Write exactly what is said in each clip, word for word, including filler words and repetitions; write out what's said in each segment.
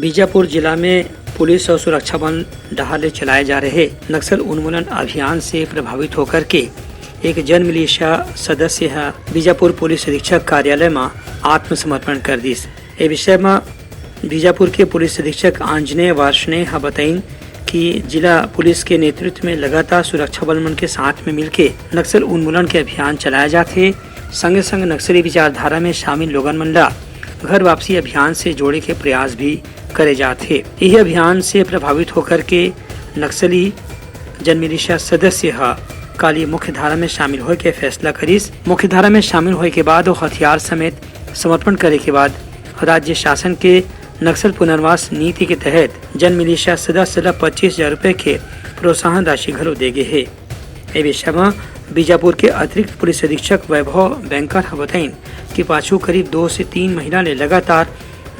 बीजापुर जिला में पुलिस और सुरक्षा बल डहार ले चलाए जा रहे नक्सल उन्मूलन अभियान से प्रभावित होकर के एक जन मिलिशिया सदस्य ह बीजापुर पुलिस अधीक्षक कार्यालय म आत्मसमर्पण कर दिस। ए विषय म बीजापुर के पुलिस अधीक्षक आंजनेय वार्ष्णेय ह बताइन कि जिला पुलिस के नेतृत्व में लगातार सुरक्षा बल मन के साथ में मिलके नक्सल उन्मूलन के अभियान चलाए जाथे। संगे संग नक्सली विचारधारा में शामिल लोगन मन ला घर वापसी अभियान से जोड़े के प्रयास भी करे जात हे। यही अभियान से प्रभावित होकर के नक्सली जन मिलिशिया सदस्य ह काली मुख्य धारा में शामिल होए के फैसला करिस। मुख्य धारा में शामिल होए के बाद और हथियार समेत समर्पण करे के बाद राज्य शासन के नक्सल पुनर्वास नीति के तहत जन मिलिशिया सदस्य ला पच्चीस हजार रुपए के प्रोत्साहन राशि घलो दे गे हे। ए विषय म बीजापुर के अतिरिक्त पुलिस अधीक्षक वैभव बैंकर ह बताइन कि पाछू करीब दो से तीन महीना ले लगातार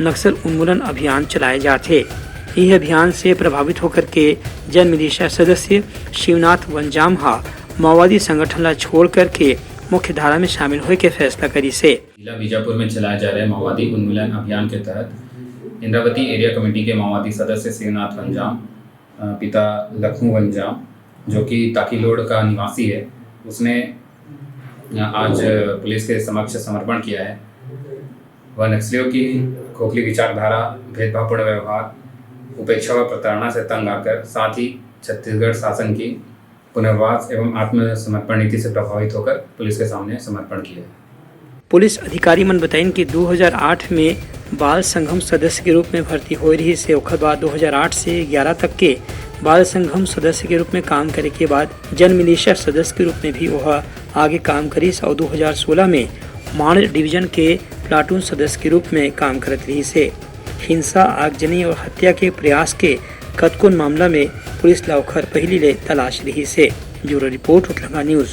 नक्सल उन्मूलन अभियान चलाए जात हे। यही अभियान से प्रभावित होकर के जन मिलिशिया सदस्य शिवनाथ वंजाम ह माओवादी संगठन ला छोड़ करके मुख्य धारा में शामिल होए के फैसला करिस हे। जिला बीजापुर में चलाए जा रहे माओवादी उन्मूलन अभियान के तहत इंद्रावती एरिया कमेटी के माओवादी सदस्य शिवनाथ वंजाम, अ, पिता लखनू वंजाम, जो कि ताकीलोड़ का निवासी है, उसने, अ, आज पुलिस के समक्ष समर्पण किया है। वह नक्सलियों की खोखली विचारधारा, भेदभावपूर्ण व्यवहार, उपेक्षा व प्रताड़ना से तंग आकर, साथ ही छत्तीसगढ़ शासन की पुनर्वास एवं आत्मसमर्पण नीति से प्रभावित होकर पुलिस के सामने समर्पण किया है। पुलिस अधिकारी मन बताइन कि दो हज़ार आठ में बाल संघम सदस्य के रूप में भर्ती होए रहिस हे। ओखर बाद दो हज़ार आठ से ग्यारह तक के बाल संघम सदस्य के रूप में काम करे के बाद जन मिलिशिया सदस्य के रूप में भी ओह आगे काम करिस और दो हज़ार सोलह में मांड डिवीजन के प्लाटून सदस्य के रूप में काम करत रहिस हे। हिंसा, आगजनी और हत्या के प्रयास के कतकोन मामला में पुलिस ला ओखर पहिली ले तलाश रहिस हे। Bureau report, Utlanga news.